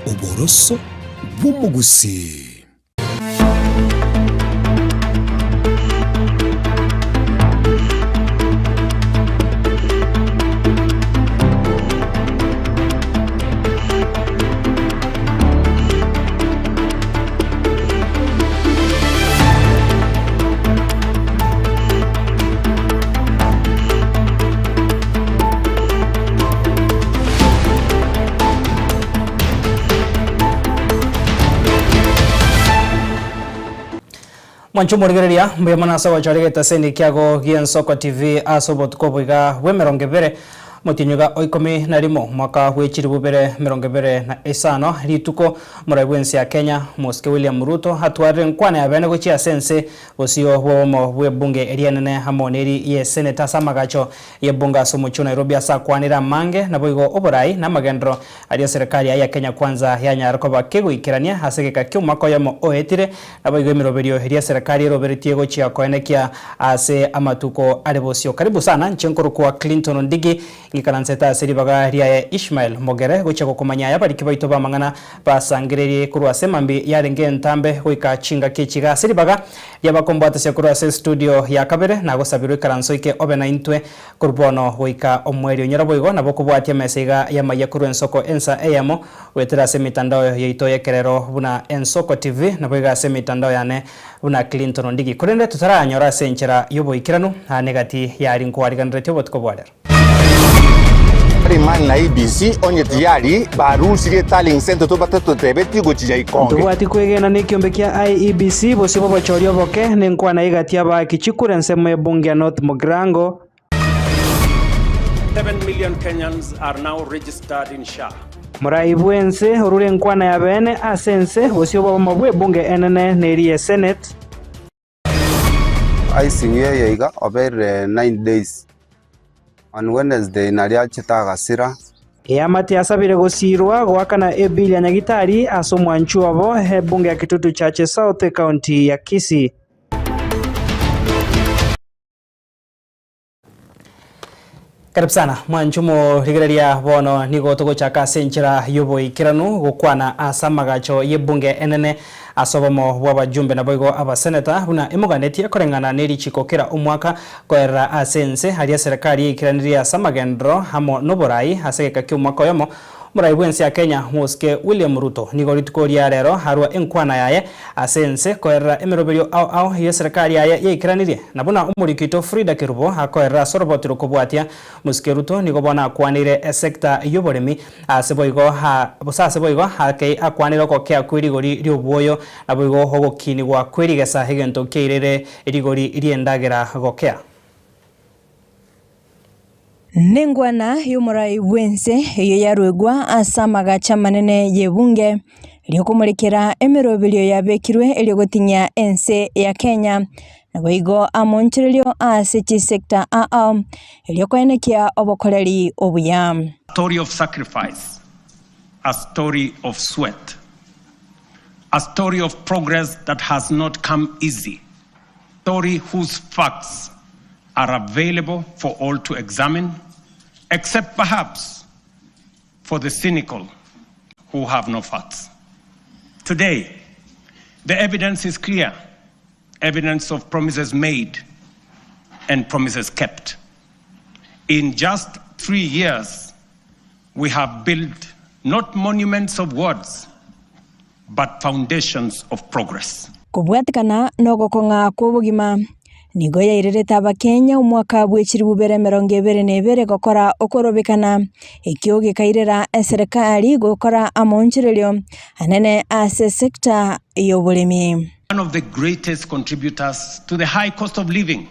Oboroso bw'omogusii. Mwanche omorigereria, mbuya mono ase ogochora egetaseni kiago gi'Ensoko TV ase obotuko obo iga bw'emerongo ebere, omotienyi iga o ikomi na rimo, omwaka bwe chilifu ibere emerongo ebere na isano, rituko omorai bw'ense ya Kenya, Omosike William Ruto atwarire enkwana ya bene gochia ase ense bosio bw'obomo bw'ebunge eria enene amo neri y'esenate ase amagacho y'ebunge ase omochie o Nairobi ase akwanire amange naboigo oborai na amagenderero aria eserekari yaye ya Kenya Kwanza yanyare koba kegoikerania ase egeka ki'omwaka oyomo oetire naboigo emeroberio eria eserekari eroberetie gochia koenekia ase amatuko are bosio. Karibu sana inche nkorokwa Clinton Ondigi Ng'ikaransete ase ribaga riaye Ishmael Mogere gochia gokomanya aya abariki baito b'amang'ana basangererie korwa ase emambi yarenge entambe goika chingaki echi iga ase ribaga ri'abakombwatesia korwa ase estudio ya kabere nagosabirwe ikaranso ike obe naintwe korwa bono goika omoerio. Inyora boigo nabo okobwatia emesa iga y'amayia korwa ensoko ensa eyemo goetera ase emitandao yaito y'ekerero buna Ensoko TV naboigo ase emitandao yane buna Clinton Ondigi. Korende totarayanyora ase enchera y'oboikeranu aa negati y'aria nkoariganeretie obotuko bwa rero. Rimani na IEBC onye tiyari barusirie tallying centre tobatatotebeti gochinya ikonge. Ntobwati kwegena nekiombe kia IEBC bosio bw'obochori oboke nenkwana egati y'abaaki chikura ensemo y'ebunge ya North Mugirango. 7 million Kenyans are now registered in SHA. Morai bw'ense orure enkwana ya beene ase ense bosio bw'obomo bw'ebunge enene neri ye Senate. ICU eye iga obeire 9 days, on Wednesday naria achete agasira. Eamate yasabire gosiirwa goakana ebill ya nyagitari ase omwanchwa obo ebunge ya Kitutu Chache South ecounty ya Kisii. Karibu sana mwancho morigereria bono nigo togochaka ase enchera y'oboikeranu gokwana ase amagacho y'ebunge enene ase obomo bw'abajumbe naboigo abaseneta buna emoganetie koreng'ana nerichiko kera omwaka koerera ase ense aria eserekari eikeranirie ase amagenderero amo noborai ase egeka ki'omwaka oyomo Omorai bw'ense ya Kenya, Mosike William Ruto, nigo rituko ria rero arua enkwana yaye ase ense koerera emeroberio ao ao y'eserekari yaye yaikeranirie. Na buna omoriki oito Frida Kerubo akoerera ase oroboti rokobwatia, Mosike Ruto nigo bono akwaneire esecta y'oboremi ase boigo gose ase boigo akwanire ogokea kw'erigori ri'obwoyo naboigo ogokinigwa kw'erigesa egento kiairere rigori ri'endagera gokea. Nengwana y'omorai bw'ense eyio yaruegwa ase amagacho amanene y'ebunge, riokomorekera emeroberio yabekirwe erio gotinyia ense ya Kenya, naboigo amonchorerio ase chisector ao, erio koenekia obokoreri obuya. Story of sacrifice, a story of sweat, a story of progress that has not come easy, story whose facts are available for all to examine, except perhaps for the cynical who have no facts. Today, the evidence is clear evidence of promises made and promises kept. In just three years, we have built not monuments of words, but foundations of progress. Kobwatekana nogokong'a kw'obogima, nigo yairerete Abakenya omwaka bwe chilifu bibere emerongo ebere na ebere gokora okorobekana, ekio gekairera eserekari gokora amaonchorerio anene ase esector y'oboremi. One of the greatest contributors to the high cost of living,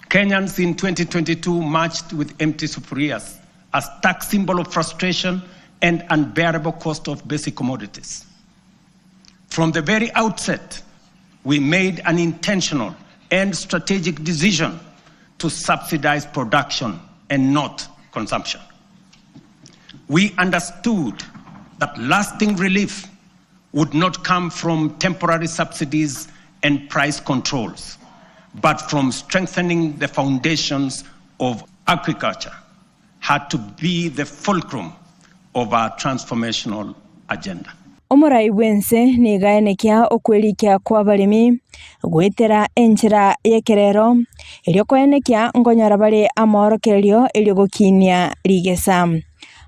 Kenyans in 2022 marched with empty sufurias, a stark symbol of frustration and unbearable cost of basic commodities. From the very outset, we made an intentional and strategic decision to subsidize production and not consumption. We understood that lasting relief would not come from temporary subsidies and price controls, but from strengthening the foundations of agriculture had to be the fulcrum of our transformational agenda. agenda. Omorai bw'ense nigo aenekia okwerikia kw'abaremi goetera enchera y'ekerero, erio koenekia nkonyora bare amoorokererio erio gokinia rigesa.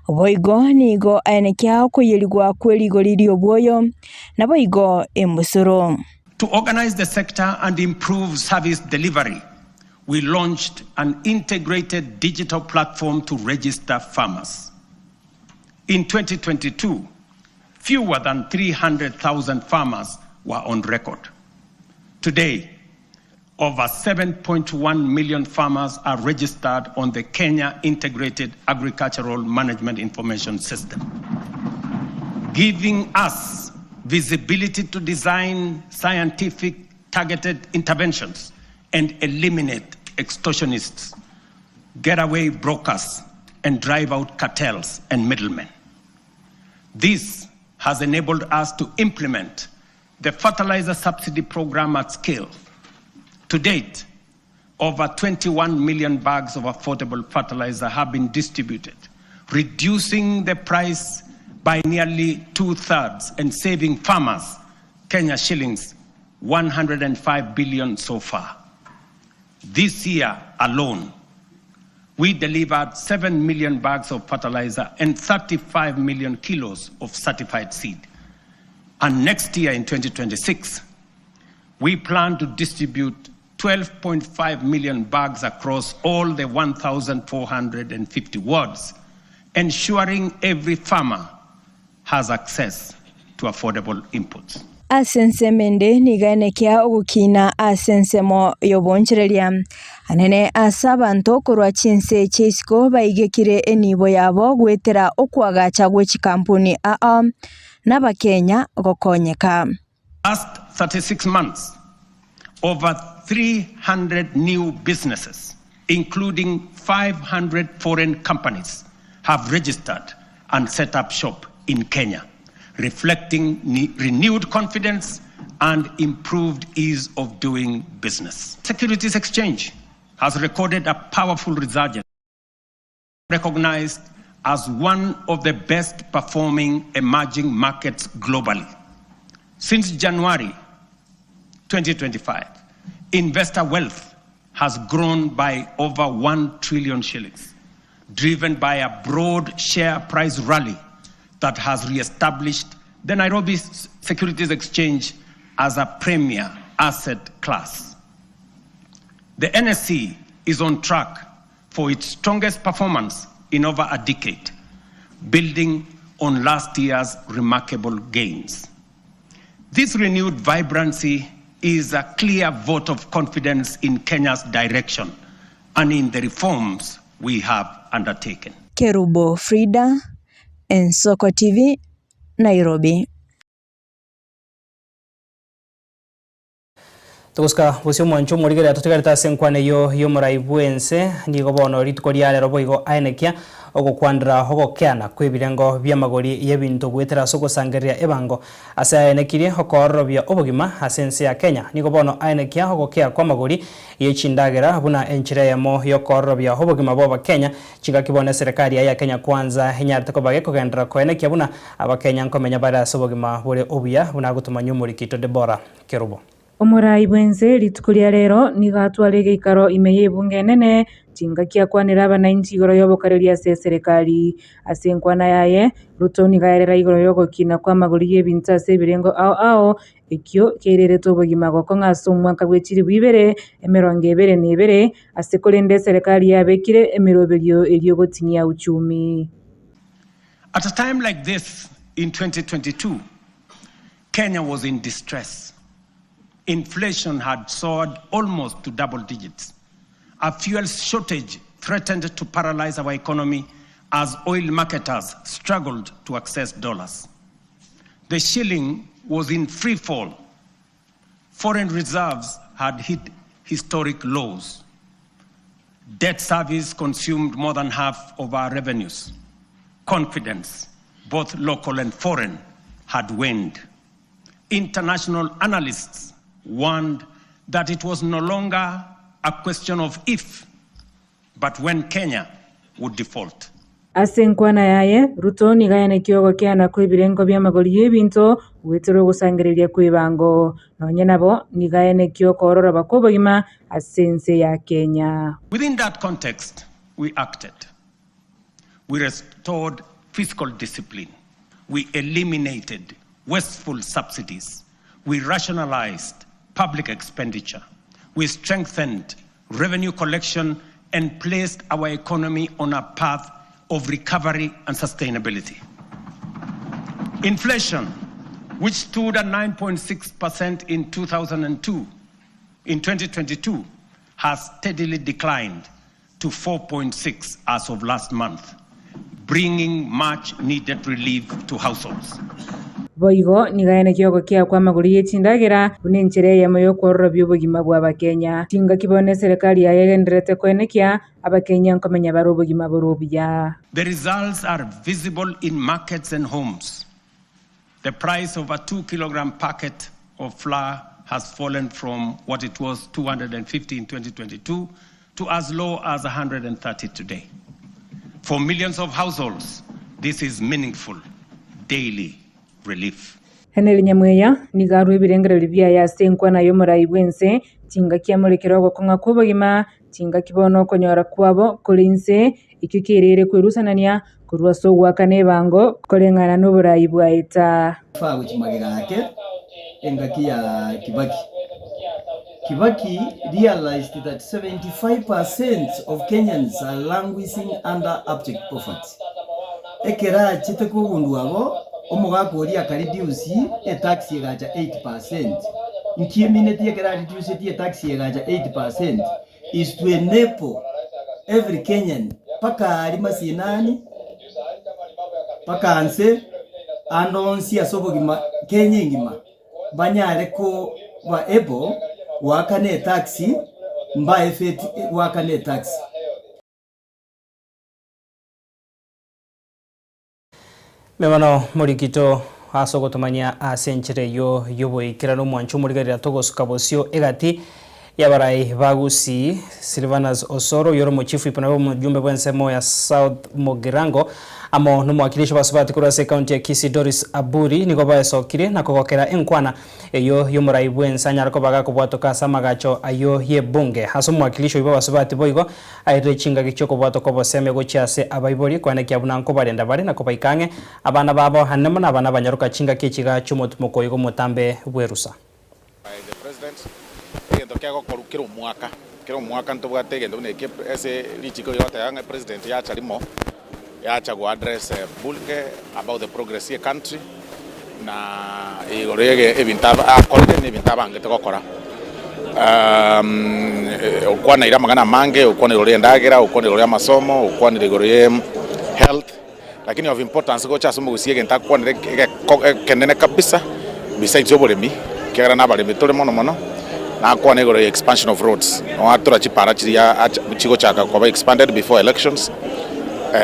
Boigo nigo aenekia okoiyerigwa kwe rigori ri'obwoyo, naboigo embusuro. To organize the sector and improve service delivery, we launched an integrated digital platform to register farmers. In 2022, fewer than 300,000 farmers were on record. Today, over 7.1 million farmers are registered on the Kenya Integrated Agricultural Management Information System, giving us visibility to design scientific targeted interventions and eliminate extortionists, getaway brokers, and drive out cartels and middlemen. This has enabled us to implement the fertilizer subsidy program at scale. To date, over 21 million bags of affordable fertilizer have been distributed, reducing the price by nearly two-thirds and saving farmers Kenya shillings 105 billion so far. This year alone, we delivered 7 million bags of fertilizer and 35 million kilos of certified seed. And next year in 2026, we plan to distribute 12.5 million bags across all the 1,450 wards, ensuring every farmer has access to affordable inputs. Ase ensemo ende nigo aenekia ogokina ase ensemo y'oboonchoreria anene ase abanto korwa chinse chia isiko baigekire enibo yabo goetera okoagacha gwe chikampuni ao n'Abakenya gokonyeka. Last 36 months, over 300 new businesses, including 500 foreign companies, have registered and set up shop in Kenya, reflecting renewed confidence and improved ease of doing business. Securities Exchange has recorded a powerful resurgence, recognized as one of the best performing emerging markets globally. Since January 2025, investor wealth has grown by over 1 trillion shillings, driven by a broad share price rally that has re-established the Nairobi Securities Exchange as a premier asset class. The NSE is on track for its strongest performance in over a decade, building on last year's remarkable gains. This renewed vibrancy is a clear vote of confidence in Kenya's direction and in the reforms we have undertaken. Kerubo Frida, Ensoko TV, Nairobi. Togosika bosio omwancho omorigereria totigarete ase enkwana eyio y'omorai bw'ense, nigo bono rituko ria rero boigo aenekia ogokwandera ogokeana kw'ebirengo bi'amagori y'ebinto goetera ase ogosangereria ebango ase aenekirie okoororobia obogima ase ense ya Kenya. Nigo bono aenekia ogokea kw'amagori ye chindagera buna enchera eyemo y'okoororobia obogima bw'Abakenya Chingaki bono eserekari yaye ya Kenya Kwanza enyarete koba gekogenderera koenekia buna Abakenya nkomenya bare ase obogima bore obuya buna agotomanyia omoriki oito Deborah Kerubo. Omorai bw'ense rituko ria rero nigo atware egeikaro ime y'ebunge enene, chingaki akwanere abanainchi igoro y'obokareria ase eserekari. Ase enkwana yaye, Ruto nigo aerera igoro y'ogokina kw'amagori y'ebinto ase ebirengo ao ao, ekio kiairerete obogima gokong'a ase omwaka bwe chilifu ibere, emerongo ebere na ebere, ase korende eserekari yabekire emeroberio erio goting'ia uchumi. At a time like this in 2022, Kenya was in distress. Inflation had soared almost to double digits. A fuel shortage threatened to paralyze our economy as oil marketers struggled to access dollars. The shilling was in free fall. Foreign reserves had hit historic lows. Debt service consumed more than half of our revenues. Confidence, both local and foreign, had waned. International analysts warned that it was no longer a question of if, but when Kenya would default. Ase enkwana yaye, Ruto nigo ayanekire ogokeana kw'ebirengo bi'amagori y'ebinto goetera ogosangereria kw'ebango. Nonye nabo, nigo ayanekire okoororoba kw'obogima ase ense ya Kenya. Within that context, we acted. We restored fiscal discipline. We eliminated wasteful subsidies. We rationalized public expenditure. We strengthened revenue collection and placed our economy on a path of recovery and sustainability. Inflation, which stood at 9.6% in 2002, in 2022, has steadily declined to 4.6 as of last month, bringing much needed relief to households. Boigo nigo ayanekire ogokia kw'amagoro ye chindagera buna enchera eyemo y'okwororobia obogima bw'Abakenya. Chingaki bono eserekari yaye egendererete koenekia Abakenya nkomenya bare obogima bore obuya. The results are visible in markets and homes. The price of a 2 kilogram packet of flour has fallen from what it was 250 in 2022 to as low as 130 today. For millions of households, this is meaningful daily relief. Henry Nyamweya nigo arua ebirengererio biaye ase enkwana y'omorai bw'ense, chingaki amorekere ogokong'a kw'obogima, chingaki bono okonyora kwabo kore inse, ekio kereire kwerusanania korwa ase ogoakana ebango koreng'ana noborai bwaeta. Gochia magega ake engaki ya Kibaki. Kibaki realized that 75 percent of Kenyans are languishing under abject poverty. Ekero achete kogundua abo, omogaka oria aka reduce etax egacha 8 percent. Nki emineti ekero a reducetie etax egacha 8 percent is to enable every Kenyan mpaka aria masinani, mpaka nse, ande onsi ase obogima Kenya engima. banyare koba able goakana etax mbaefeti goakana etax. Mebono morikito ase ogotomanyia ase enchera eyio y'oboikeranu omwancho omorigerera togosuka bosio egati y'abarai ba Gusii, Silvanus Osoro, oyore omochifu ipuna bw'omojumbe bw'ensemo ya South Mugirango, amo nomowakilishi bw'abasubati korwa ase ekaunti ya Kisii Doris Aburi nigo baesokirie na kogokera enkwana eyio y'omorai bw'ense anyare koba gakobwatoka ase amagacho ayio y'ebunge. Ase omowakilishi oyio bw'abasubati boigo airire chingaki chi'okobwatoka obosemi gochia ase abaibori koenekia buna nkobarenda bare na kobaika ang'e abana babo anemo nabana abanyaroka chingaki echiga chi'omotimoko oigo omotambe bw'erusa. By the President, egento kegokorwa kera omwaka, kera omwaka ntobwate egento buna eke ase richiko rigoteba ng'a President yacha rimo, yacha go address bunge about the progress ye country, na igoro ye ebinto akorire na ebinto abangete gokora. Okwanaire amang'ana amange, okwanire igoro ya endagera, okwanire igoro ya amasomo, okwanire igoro ye health. Lakini of importance gocha ase omogusii egento akwanire ekenene kabisa besides oboremi ekiagera na abaremi tore mono mono nakwane igoro ya expansion of roads noatora chipara chiria chigochaka koba expanded before elections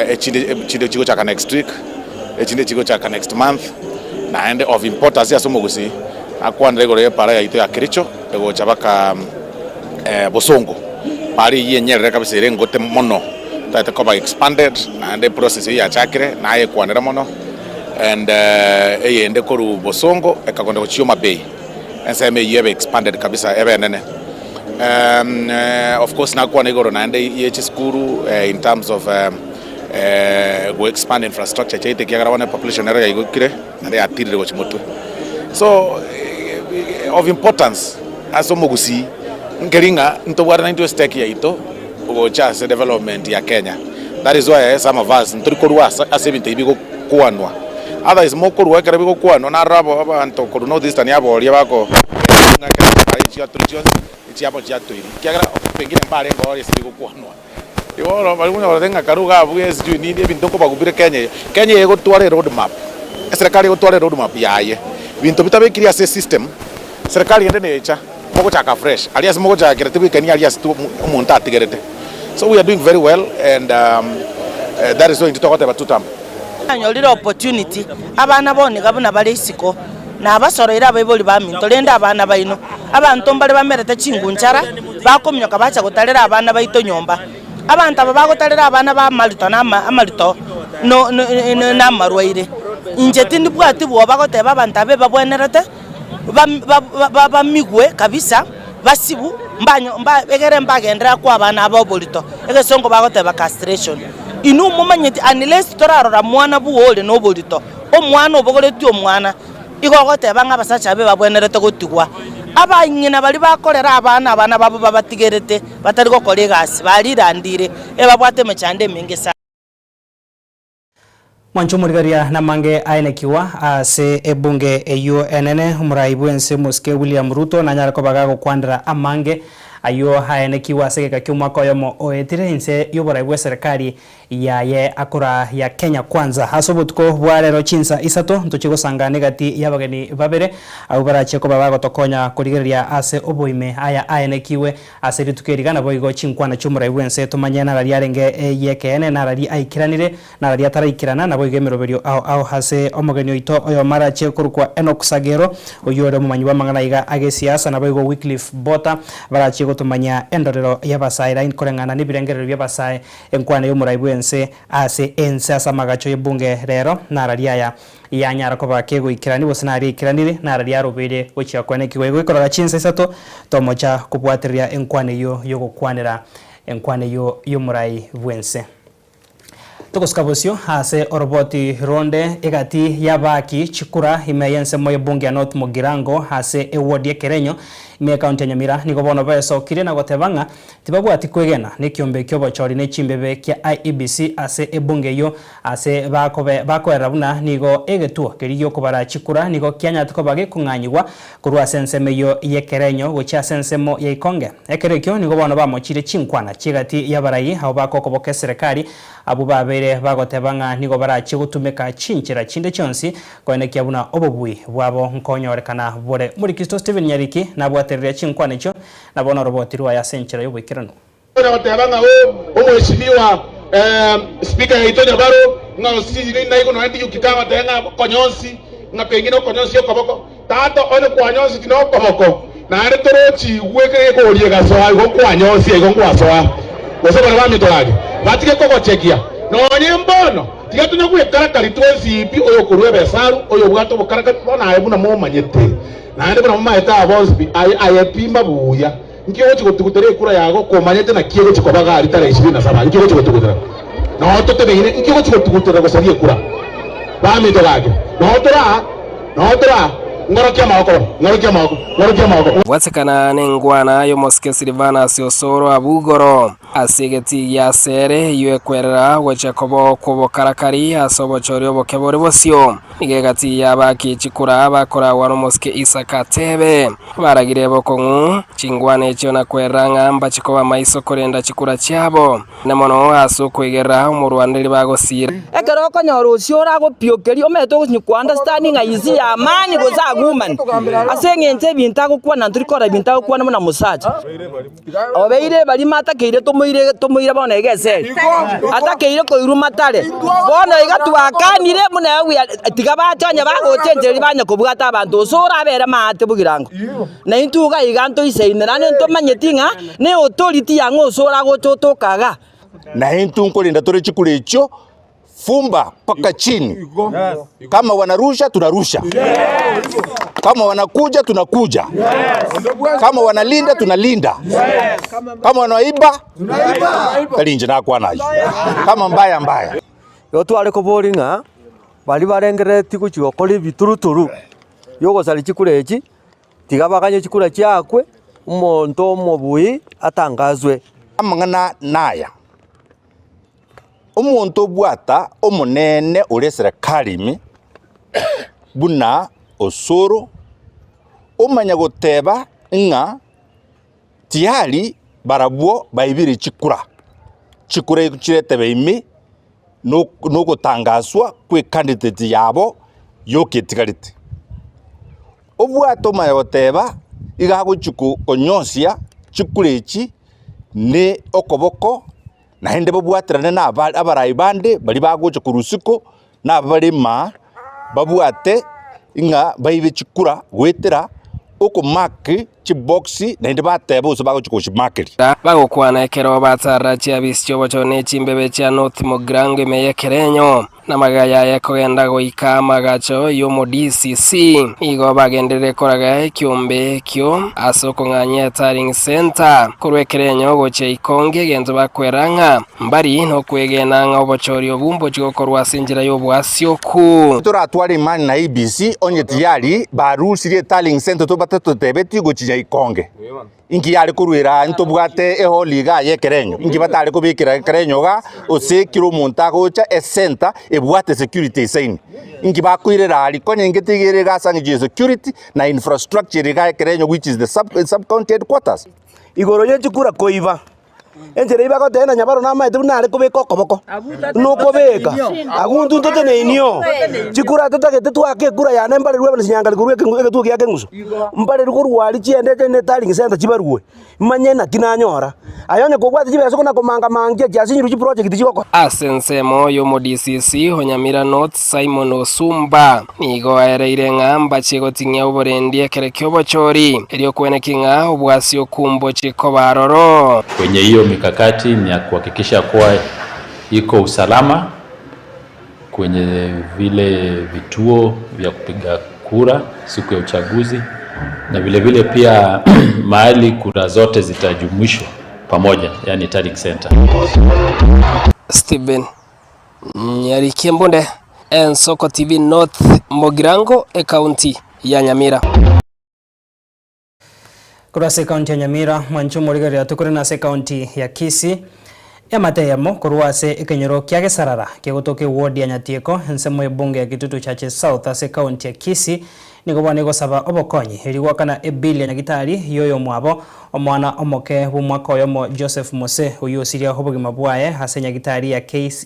echinde chinde chigochaka next week echinde chigochaka next month naende of importance ase omogusii nakwanire igoro ya epara yaito ya Kericho egocha baka Bosongo para eyio enyerere kabisa ere engote mono. Totagete koba expanded naende eprocess eyio yachakire nayekwanera mono and eyende korwa Bosongo ekagenda gochia Homa Bay ensemo eyio ebe expanded kabisa ebe enene. Of course nakwana igoro naende ye chisukuru in terms of go expand infrastructure chiaito ekiagera bono epopulation ero yaigokire naende yatirire gochia motwe. So of importance ase omogusii nkeri ng'a ntobwate naintwe estake yaito. Gocha ase development ya Kenya. That is why some of us ntori korwa ase ase ebinto ebi bigokwanwa. Otherwise mokorwa ekero bigokwanwa narora abo abanto korwa North Eastern aboria bako ng'a ekero chibara echi chiaturwe chionsi echiabo chiatuiri ekiagera pengine mbarenge ore ase bigokwanwa. Igo bono baria konyorete ng'a karu iga abwo sijui nini ebinto nkobagubire Kenya eye. Kenya eye egotwara eroad map, eserekari egotwara eroad map yaye. Binto bitabekiri ase esystem. Serikali ende necha, mogochaka afresh, aria ase mogochakera tibwekani aria ase omonto atigerete. So we are doing very well and that is why intwe togoteba tutam. Nanyorire opportunity, abana boniga buna bare isiko, nabasoroire abaibori baminto, rende abana baino. Abanto mbare bamerete chingunchara, bakominyoka bacha gotarera abana baito nyomba. Abanto aba bagotarera abana ba amarito na amarito. No no namarwaire. Inche tindibwati bwoba goteba abanto aba ebabwenerete bamigwe kabisa, basibu, mbanyo mba egere mbagenderera koa abana aba oborito, egesongo bagoteba castration. Inwe momanyeti unless torarora mwana buna ore na oborito, omwana obogoretie omwana, igo ogoteba ng'a abasacha aba ebabwenerete gotigwa. Abang'ina baria bakorera abana abana babo babatigerete, batari gokora egasi, barirandire, ebabwate emechando emenge sana. Mwanche omorigereria namange aenekigwa ase ebunge eyio enene, omorai bw'ense omosike William Ruto nanyare koba gagokwanera amange ayio aenekigwe ase egeka ki'omwaka oyomo oetire inse y'oborai bw'eserekari yaye akora ya Kenya Kwanza. Ase obotuko bwa rero chinsa isato ntochie gosangana egati y'abageni babere abwo barachie koba bagotokonya korigereria ase oboime aya aenekigwe Ase rituko eri naboigo chinkwana chi'omorai bw'ense tomanye narari arenge ey'ekeene, narari aikeranire, narari ataraikerana, naboigo emeroberio ao ao ase omogeni oito oyomo arache korokwa Enock Sagero, oyio ore omomanyi bw'amang'ana aiga ag'esiasa, naboigo Wycliffe Bota, barache gotomanyia endorero y'abasae line koreng'ana nebirengererio bi'abasae, enkwana y'omorai bw'ense ase ense ase amagacho y'ebunge rero, narari aya. Yanyara koba kegoikerania gose naria aikeranire, nararia arobeire gochia koenekigwa. Igo ekorora chinsa isato, tomocha kobwatereria enkwana eyio y'ogokwanera enkwana eyio y'omorai bw'ense. Togosuka bosio ase oroboti ronde egati y'abaaki chikura ime y'ensemo y'ebunge ya North Mugirango ase eward y'Ekerenyo ime y'ecounty ya Nyamira nigo bono besokirie na goteba ng'a tibabwati kwegena nekiombe ki'obochori ne chimbebe kia IEBC ase ebunge eyio Ase bakobe bakoerera buna nigo egetuo keria gi'okobara chikura nigo kianyarete koba gekong'anyigwa korwa ase ensemo eyio y'ekerenyo gochia ase ensemo ya ikonge. Ekero ekio nigo bono bamochiire chinkwana chi'egati y'abarai abwo bakokoboka eserekari, abwo babeire bagoteba ng'a nigo barachie gotumeka chinchera chinde chionsi koenekia buna obobui bwabo nkonyorekana bore. Omorikristo Stephen Nyariki nabwatereria chinkwana echio, na bono oroboti rwaye ase enchera y'oboikeranu. Onya goteba ng'a oh omweshimiwa speaker yaito Nyabaro ng'a osiri naigo nonya ndiyuki kagoteba ng'a konyonsi ng'a pengine okonyonsi okoboko. Tata onye kwanyonseti na okoboko naende torochigwe ekegori egasoa igo kwanyonsia igo ngwasoa. Gose baria baminto gaki batige kogochekia nonye mbono tiga tonya gwekarakari twensi pi oyokorua ebesaru oyobwate obokarakari bono aye buna momanyete naende buna momaete aba bonsi pi aye aye pima buya. Nki ogochia gotugutera ekura yago komanyete naki egochia koba gari tarehe ishirini na saba? Nki ogochia gotugutera? Noo toteneine, nki ogochia gotugutera gosaria ekura? Baminto gaki, noo tore aa, noo tore aa, ng'orokia amaboko bono, ng'orokia amaboko, ng'orokia amaboko. Bwatekana nengwana y'omosike Silvanus Osoro abwo igoro ase egetii gia Sere eyio ekwerera gochia koba okw'obokarakari ase obochori oboke bore bosio. Nigo egati y'abaaki chikura bakoragwa nomosike Isaka atebe, Baragire bokong'u chingwana echio na kwerera ng'a mbache koba maiso korenda chikura chiabo, na mono ase okoigerera omorwaneri bagosiira. Ekero okonyora osio oragopiokeria, omanyete ogochia ko understand ng'a is he a man gose a woman, ase eng'encho ebinto agokwana ntori korora ebinto agokwana buna mosacha. Obeire ebarimo atakeire tomoire tomoire bono iga esegi, atakeire koirwa matare. Bono iga twakanire buna we are tiga bache onye bagochenchereria banye kobwata abanto gose orabere maate bogirango. Na intwe iga iga ntoisaine naende ntomanyeti ng'a ne authority yang'o ase oragocha otoka igaa. Na intwe nkorenda tore chikura echio Fumba mpaka chini. Kama wanarusha tunarusha, kama wanakuja tunakuja, kama wanalinda tunalinda, kama wanaiba tari inche nakwana ayio, kama mbaya mbaya. Igo tware koboria ng'a baria barengereretie gochia gokora ebituruturu biogosaria chikura echi, tiga baganye chikura chiakwe, omonto omobui atangazwe. Amang'ana naya. Omonto obwata omonene ore eserekari ime buna osoro, omanya goteba ng'a tiyari barabwo baibire chikura, chikura chiretebe ime nogotangaswa kw'ecandidate yabo yoka etigarete. Obwate omanya goteba iga agochia konyosia chikura echi ne okoboko. Naende babwaterane nabarai bande baria bagocha korwa isiko, na abare imaa, babwate ng'a baibe chikura goetera okomark. chibox naende bateba gose bagochia gochimakeria. Bagokwana ekero batarera chiabisi chi'obochori ne chimbebe chia North Mugirango ime y'ekerenyo, na magega yaye kogenda goika amagacho y'omo-DCC. Nigo bagenderire koraga ekiombe ekio ase okong'anyia eTallying Centre korwa ekerenyo gochia ikonge egento bakwera ng'a mbari nokwegena ng'a obochori obwo mbochie gokorwa ase enchera y'oboasioku. Toratware imani na IEBC onye tiyari barusirie eTallying Centre tobatatotebeti gochia ikonge. Inki yare koruera aa ntobwate ehall iga y'ekerenyo? Inki batare kobekera ekerenyo igaa ose ekero omonto agocha esenta ebwate security esaini? Inki bakoirera aria? Konya inki tiga ere iga ase eng'encho ya security na infrastructure ere igaa ekerenyo which is the sub sub county headquarters. Igoro ye chikura koiba. Enchera eyio bagoteba na nyabaro namaete buna are kobeka okoboko, buna okobeka, agwo intwe ntoteneinio. Chikura totagete twake ekura yane mbarerwe abana chinyangari korwa ekeng'u egetuo gia keng'usu, mbarerwe korwa aria chiendete ne tallying centre chibarue, manye naki nanyora. Aye onye kobwate chibesa okona komanga mangia chiasinyirwe chiproject chigokora. Ase ensemo y'omo-DCC o Nyamira North Simon Osumba nigo aereire ng'a mbachie goting'ia oborendi ekero ki'obochori, erio kweneki ng'a obwasi okumbochie koba aroro. Kwenye hiyo mikakati ni ya kuhakikisha kuwa iko usalama kwenye vile vituo vya kupiga kura siku ya uchaguzi na vile vile pia mahali kura zote zitajumuishwa pamoja, yani tallying center. Stephen Nyariki Mbunde, Ensoko TV North Mugirango, Ekaunti ya Nyamira. Korwa ase ekaunti ya Nyamira, mwanche omorigereria tokore nase ekaunti ya Kisii, Eamate eyemo korwa ase ekenyoro kia Gesarara kegotoka eward ya Nyatieko ensemo y'ebunge ya Kitutu Chache South ase ekaunti ya Kisii nigo bono egosaba obokonyi erio goakana ebill ya nyagitari y'oyomwabo omwana omoke bw'omwaka oyomo Joseph Mose oyio osiria obogima bwaye ase nyagitari ya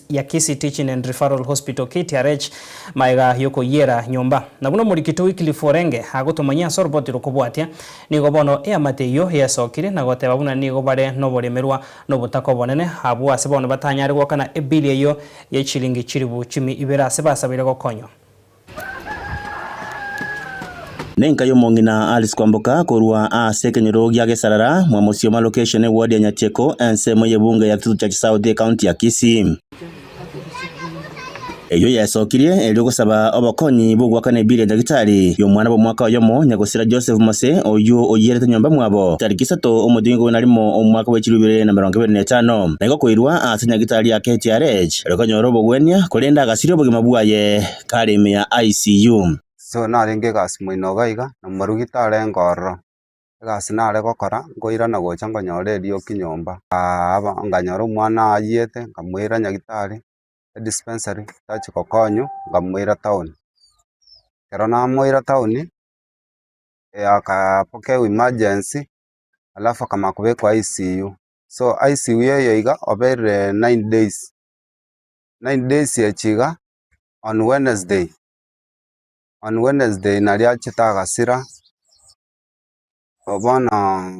ya Kisii Teaching and Referral Hospital KTRH Magega y'okoyiera nyomba. Na buna omorikito Wycliffe orenge agotomanyia ase oroboti rokobwatia, nigo bono eamate eyio yesokire na goteba buna nigo bare noboremerwa na obotaka obonene, abwo ase bono batanyare goakana ebili eyio ye chilingi chilifu chimi ibere ase basabeire gokonywa. Nenka y'omong'ina Alice Kwamboka korwa ase ekenyoro gia Gesarara, Mwamosioma Location, eward ya Nyatieko, ensemo y'ebunge ya Kitutu Church South, ecounty ya Kisii. Eyio yasokirie erio gosaba obokonyi bw'ogoakana ebiri ya Nyagitari y'omwana bw'omwaka oyomo nyagosira Joseph Mose oyio oyierete nyomba mwabo tariki isato omotienyi ikomi na rimo omwaka bwe chilifu ibere na emerongo ebere na etano na igo koirwa ase Nyagitari ya KTRH erio konyora obogwenia korende agasiria obogima bwaye kare ime ya ICU. So narenge egasi moino iga iga, na morugi tarenge ororo. Egasi nare gokora, nkoirana gocha nkonyora erioki nyomba, aba nkanyora omwana ayiete, nkamoira nyagitari, edispensary, tachia gokonywa, nkamoira town. Ekero namoira town, akapokewa emergency, alafu akamanya kobekwa ICU. So ICU eye iga, obeire nine days, nine days echi iga, on Wednesday, on Wednesday naria achete agasira. Bono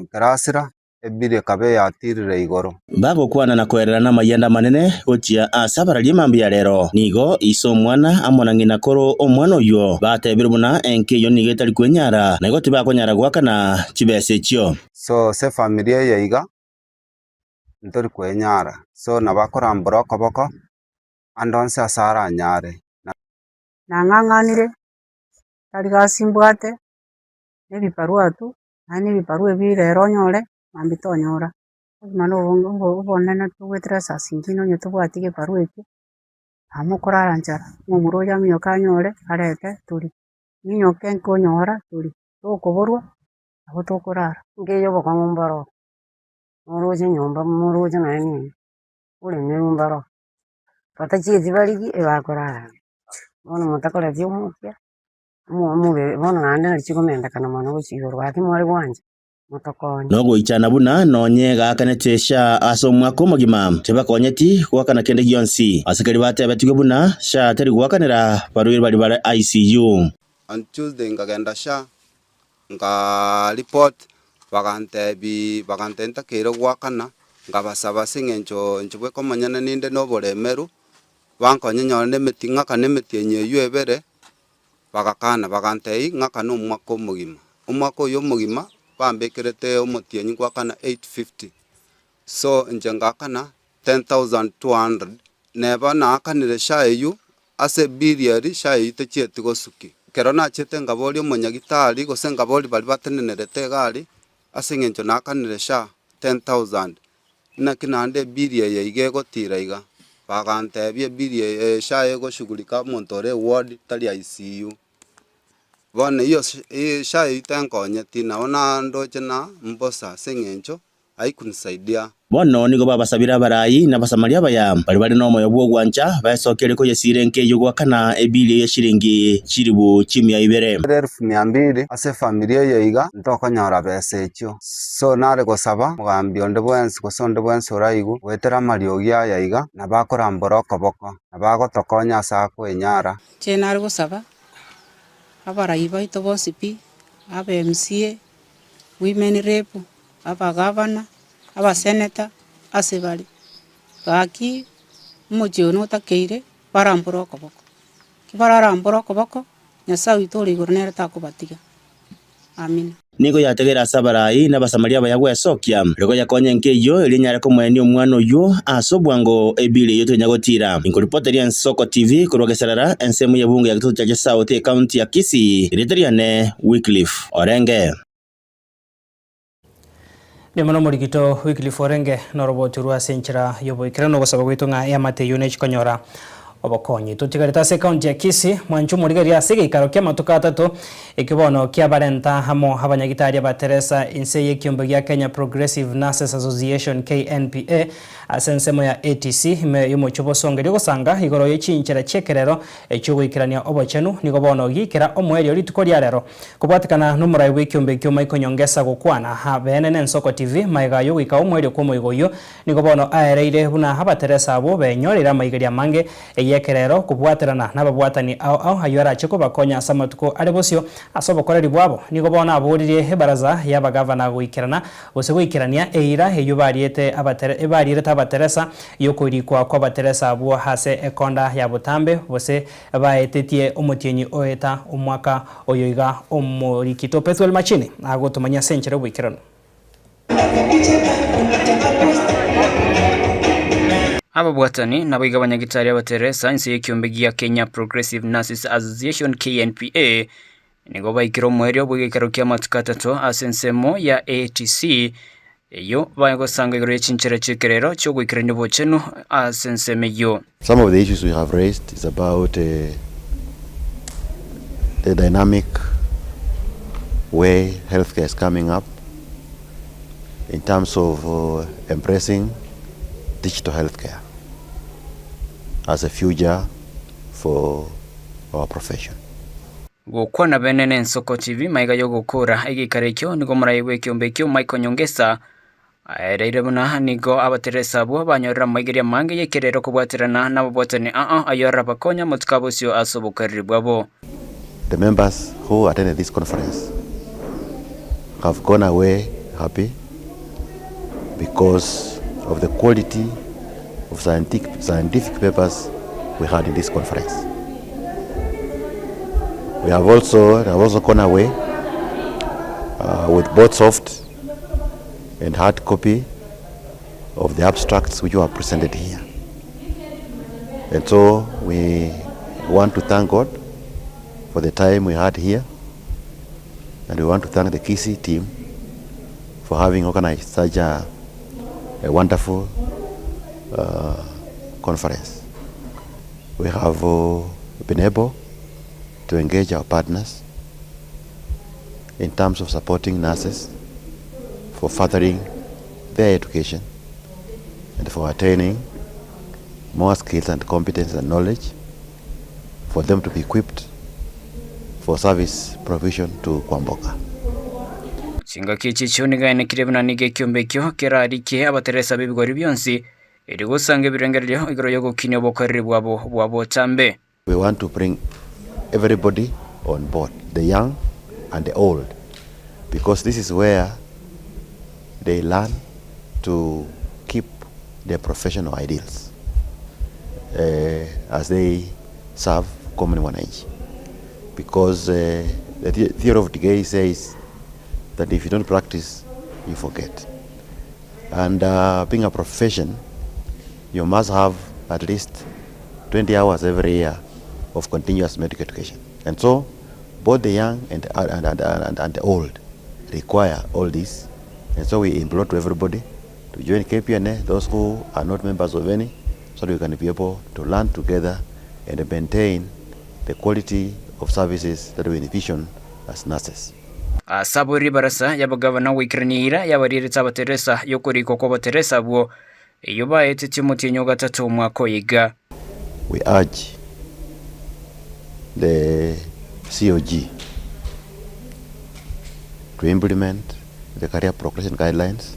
ekero asira, ebiri ekaba eyatirire igoro. Bagokwana na koerera namayianda amanene gochia ase abarari emambia ya rero. Nigo ise omwana amo na ng'ina koro omwana oyio batebire buna enka eyio nigo etari kwenyara, na igo tibakonyara goakana chibesa echio. So ase efamiri eye iga, ntori kwenyara, so nabo akorambora okoboko, ande onsi ase aranyare. Nang'ang'anire, tari gasi mbwate. Na ebibarua tu, naende ebibarua ebi rero onyore, mambia tonyora. Obogima na obonge obo obonene togoetera ase asingine onye tobwati egebarua ekio, amo mokorara nchara, omomura oyo aminyoke anyore, arete torie, minyoke nkonyora torie, tokoborwa, nabo tokorara. Nkeiyo obokong'u mboro, moroche nyomba moroche nonya nini, oboremeru mboro, batachieti barigi ebakorara, bono motakoreti omokia. Omobere bono naende nari chikomendekana mono gochia igoro, gaki mware gwancha, motokonye. Nogoichana buna nonye gaakanete SHA ase omwaka omogima, tibakonyeti goakana kende gionsi. Ase keria batebetigwe buna SHA teri goakanera barwaire baria bare ICU. On Tuesday nkagenda SHA, nka report, bagantebi bagantebi ntakeire goakana, nkabasaba ase eng'encho inche bweka omonyene ninde na oboremeru, bankonye nyore na emeti ng'akane emetienyi eywo ebere, Bagakana, bagantebia, Ng'akane omwaka omogima. Omwaka oyo omogima bambekerete omotienyi ngoakana 850, so inche ngaakana 10,200. Neba naakanire SHA eyio ase ebill eria SHA eyio techieti gosuki. Ekero nachete nkaboria omonyagitari gose nkaboria baria batenenerete egari, ase eng'encho naakanire SHA 10,000, naki naende ebill eye iga egotira iga? Bagantebia ebill eye SHA egoshughulika omonto ore eward tari ICU. Bono eyio SHA eyio tenkonyeti nabo nandoche na mbosa ase eng'encho haikunisaidia. Bono nigo babasabire abarai na Abasamaria abaya, baria bare nomoyo bw'ogwancha, baesokerie koyesiira enka eyio goakana ebili ye chiringi chilifu chimia ibere. Ere elfu mia mbili ase efamiri eye iga ntokonyora besa echio. So nare gosaba omogambi onde bwensi gose onde bwensi oraigwe goetera amariogi aya iga, nabo akorambora okoboko, nabo agotokonya ase akoenyara. Inche nare gosaba abarai baito bonsi pi, abe MCA, women rep, abagavana, abaseneta, ase bare, gaki omochie oyo notakeire barambore okoboko. Ki bararambore okoboko, Nyasae oito ore igoro nere takobatiga. Amina. Nigo yategeire ase abarai na Abasamaria abaya gwesokia, rigo yakonya enka eyio erio enyare komoenia omwana oyio ase obwango ebiri eyio tonya gotiira. Inkoripoteria Ensoko TV korwa Geserera, ensemo y'ebunge ya Gitutu Chache South, ekaunti ya Kisii, erieta riane Wycliffe Orenge. Ndimo nomorigito Wycliffe Orenge noroboti rwa ase enchera y'oboikeranu ogosaba gwaito ng'a eamate eyio nechikonyora obokonyi. Totigarete ase ekaunti ya Kisii, mwanche omorigereria ase egeikaro ki'amatuko atato ekio bono kiabarenta amo abanyagitari aba Teresa inse y'ekiombe gia Kenya Progressive Nurses Association, KNPA, Ase ensemo ya ATC, ime y'omochie bosongo erio gosanga igoro ye chinchera chi'ekerero chi'ogoikerania obochenu, nigo bono giikera omoerio rituko ria rero. Kobwatekana nomorai bw'ekiombe ekio Michael Nyongesa gokwana beene n'Ensoko TV magega y'ogoika omoerio kw'omoigo oyio, nigo bono aereire buna abateresa abwo benyoreire amaigerio amange y'ekerero kobwaterana nababwatani ao ao ayio arache kobakonya ase amatuko are bosio ase obokoreri bwabo. Nigo bono aboririe ebaraza y'abagavana goikerana Gose goikerania eira eyio bariete abatere barierete abateresa, y'okorikwa kw'abateresa abwo ase ekonda ya botambe, gose baetetie omotienyi oeta omwaka oyo iga omorikito Pethuel Machini agotomanyia ase enchera y'oboikeranu. Ababwatani naboigo abanyagitari abateresa inse y'ekiombe gia Kenya Progressive Nurses Association, KNPA, Nigo baikire omoerio bw'egeikaro ki'amatuko atato ase ensemo ya ATC, eyio bagosanga igoro ye chinchera chi'ekerero chi'ogoikerania obochenu ase ensemo eyio. Some of the issues we have raised is about the dynamic way healthcare is coming up in terms of embracing digital healthcare as a future for our profession. Gokwana bene n'ensoko TV maiga y'ogokora egeikaro ekio nigo omorai bw'ekeombe ekio Michael Nyongesa aereire buna nigo abateresa abwo banyorire amaigerio amange y'ekerero kobwaterana n'ababwatani aa ayio arabakonye amatuko abosio ase obokereri bwabo. The members who attended this conference have gone away happy because of the quality of scientific, scientific papers we had in this conference. We have also, have also gone away uh, with both soft and hard copy of the abstracts which were presented here. And so we want to thank God for the time we had here and we want to thank the Kisii team for having organized such a, a wonderful uh, conference. We have uh, been able to engage our partners in terms of supporting nurses for furthering their education and for attaining more skills and competence and knowledge for them to be equipped for service provision to Kwamboka. Chingaki echi echio nigo aenekire buna nigo ekiombe ekio kerarikie abateresa b'ebigori bionsi, erio gosanga ebirengererio igoro y'ogokinia obokoreri bwabo bwa botambe. We want to bring everybody on board, the young and the old, because this is where they learn to keep their professional ideals uh, as they serve common wananchi. Because uh, the theory of decay says that if you don't practice, you forget. And uh, being a profession, you must have at least 20 hours every year of continuous medical education. And so, both the young and, and, and, and, and the old require all this. And so we implore to everybody to join KPNA, those who are not members of any, so that we can be able to learn together and maintain the quality of services that we envision as nurses. Ase abwo ribarasa y'abagavana goikerania eira y'abarierete abateresa y'okorikwa kw'abateresa abwo, eyio baetetie omotienyi o gatato omwaka oyo iga. We urge the COG to implement the career progression guidelines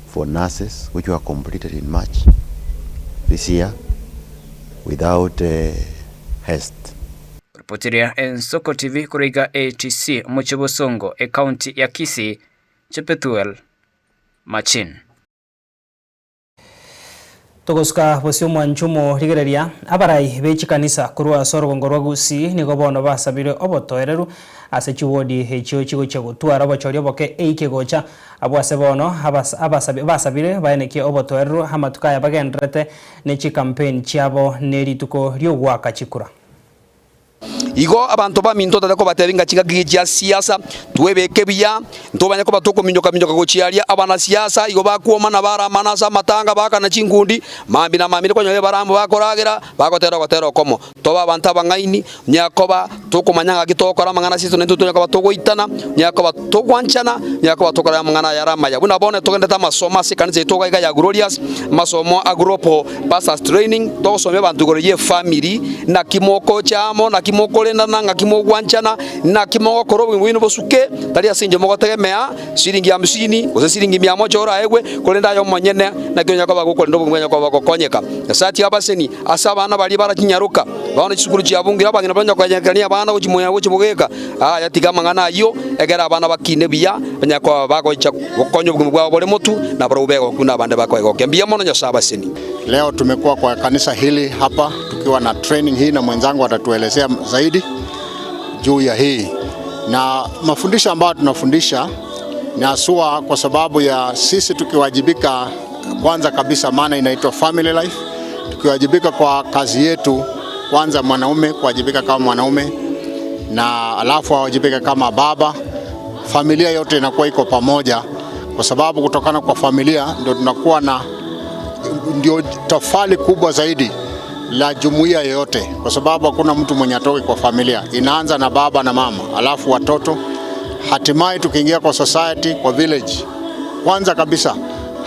for nurses which were completed in March this year without uh, haste. Ripotiria Ensoko TV korwa iga ATC omochie Bosongo ecounty ya Kisii, Chepethuel Machin. Togosuka bosio omwancho omorigereria, abarai be chikanisa korwa ase orogongo rwa Gusii nigo bono basabire obotoereru ase chiwodi echio chigochia gotwara obochori oboke eike gocha. Abwo ase bono basabire baenekie obotoereru amatuko aya bagendererete ne chicampaign chiabo ne rituko riogoaka chikura. Igo abanto baminto tari kobatebia ng'a chingaki chia siasa twebeke buya, ntobanye koba tokominyoka-minyoka gochia aria abanasiasa igo bakwomana baramana ase amatanga baakana chinkundi, mambia na mambia konyora ebarambu bakoragera bagotera ogotera okomo. Tobe abanto abang'aini, onye koba tokomanya ng'aki togokora amang'ana ase intwe naintwe tonya koba togoitana, onye koba togwanchana, onye koba tokora amang'ana ayare amaya. Buna bono togenderete amasomo ase ekanisa yaito iga iga ya Glorious, amasomo a Global Pastors Training, togosomia abanto igoro y'efamiri, naki mokocha amo, naki mokorendana, ng'aki mogwanchana, naki mogokora obogima bwaino bosuke, tari ase inche mogotegemea shilingi hamsini, gose shilingi mia moja oraegwe, korende aye omonyene naki onya koba gokorenda obogima bwaino koba gokonyeka. Nyasae atige abaseni ase abana baria barachinyaroka, bono chisukuru chiabungire abang'ina banya koenyekerania abana gochimonya gochibogeka. Aya tiga amang'ana ayio, ekero abana bakine buya, banyare koba bagocha gokonya obogima bwabo bore motu, na barabwo begokia buna abande bakoegokia. Mbuya mono Nyasae abaseni. Leo tumekuwa kwa kanisa hili hapa tukiwa na training hii na mwenzangu atatuelezea zaidi juu ya hii na mafundisho ambayo tunafundisha ni haswa kwa sababu ya sisi tukiwajibika kwanza kabisa, maana inaitwa family life. Tukiwajibika kwa kazi yetu, kwanza mwanaume kuwajibika kama mwanaume na alafu awajibike kama baba, familia yote inakuwa iko pamoja, kwa sababu kutokana kwa familia ndio tunakuwa na ndio tofali kubwa zaidi la jumuiya yoyote, kwa sababu hakuna mtu mwenye atoke kwa familia. Inaanza na baba na mama, alafu watoto, hatimaye tukiingia kwa society, kwa village. Kwanza kabisa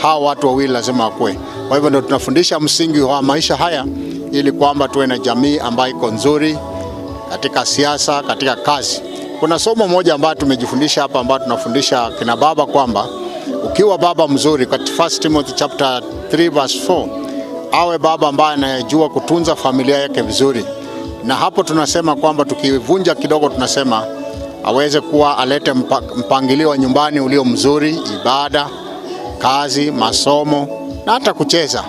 hawa watu wawili lazima wakue. Kwa hivyo ndio tunafundisha msingi wa maisha haya, ili kwamba tuwe na jamii ambayo iko nzuri katika siasa, katika kazi. Kuna somo moja ambayo tumejifundisha hapa, ambayo tunafundisha kina baba kwamba ukiwa baba mzuri, katika 1 Timothy chapter 3 verse 4, awe baba ambaye anayejua kutunza familia yake vizuri. Na hapo tunasema kwamba tukivunja kidogo, tunasema aweze kuwa alete mpa, mpangilio wa nyumbani ulio mzuri, ibada, kazi, masomo na hata kucheza.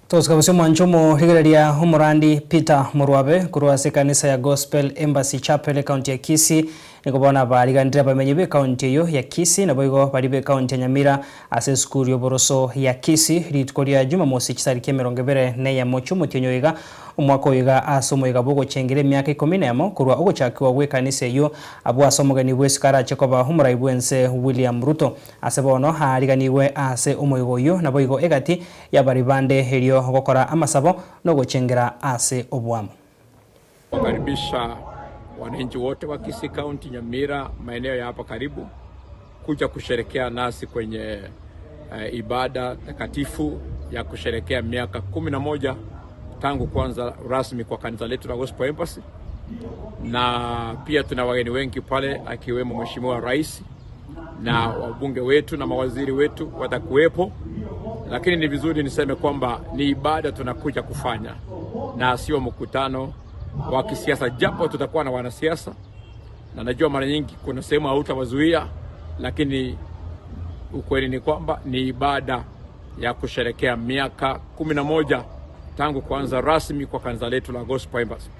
Togosuka bosio omwancho omorigereria omorandi Peter Morwabe korwa ase ekanisa ya Gospel Embassy Chapel ekaunti ya Kisii nigo bono abariganire abamenyi b'ekaunti eyio ya Kisii naboigo baria b'ekaunti ya Nyamira ase esukuru y'oboroso ya Kisii rituko ria Jumamosi chisariki 21 chi'omotienyi oyo iga Omwaka oyo iga ase omoyega bw'ogochengera emiaka ikomi nemo korwa ogochakigwa gw'ekanisa eyio, abwo ase omogeni bw'esiko arache koba omorai bw'ense William Ruto. Ase bono aariganigwe ase omoyega oyio naboigo egati y'abarai bande erio gokora amasabo nogochengera ase oboamo. Kuwakaribisha wananchi wote wa Kisii County, Nyamira, maeneo ya hapa karibu kuja kusherekea nasi kwenye ibada takatifu ya kusherekea miaka 11 tangu kuanza rasmi kwa kanisa letu la Gospel Embassy, na pia tuna wageni wengi pale akiwemo Mheshimiwa Rais na wabunge wetu na mawaziri wetu watakuwepo, lakini ni vizuri niseme kwamba ni ibada tunakuja kufanya na sio mkutano wa kisiasa, japo tutakuwa na wanasiasa na najua mara nyingi kuna sehemu hautawazuia, lakini ukweli ni kwamba ni ibada ya kusherekea miaka 11 tangu kuanza rasmi kwa kanisa letu la Gospel Embassy.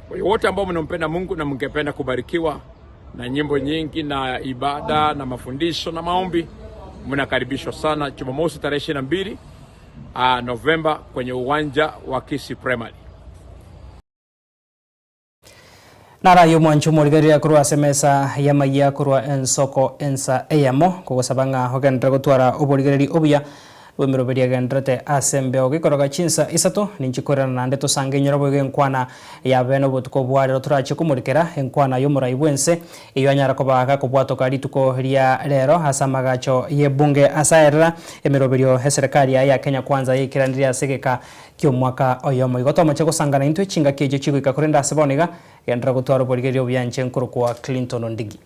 Kwa hiyo wote ambao mnampenda Mungu na mngependa kubarikiwa, na nyimbo nyingi na ibada na mafundisho na maombi. Mnakaribishwa sana Jumamosi tarehe 22 Novemba kwenye uwanja wa Kisii Primary. Naro ayio omwancho omorigereria korwa ase emesa y'amayia korwa ensoko ensa eyemo, kogosaba ng'a ogenderere gotwara oborigereri obuya bw'emeroberi egendererete ase embeo. Gekoroga chinsa isato, ninche koirana naende tosange inyore boigo enkwana ya bene obotuko bwa rero torache komorikera enkwana y'omorai bw'ense eyio anyara koba gakobwatoka rituko ria rero ase amagacho y'ebunge ase aerera emeroberio eserekari yaye ya Kenya Kwanza yaikeranirie ase egeka ki'omwaka oyomo. Igo tomoche gosangana intwe chingaki echio chigoika korende ase bono iga, genderera gotwara oborigereria obuya inche nkorokwa Clinton Ondigi.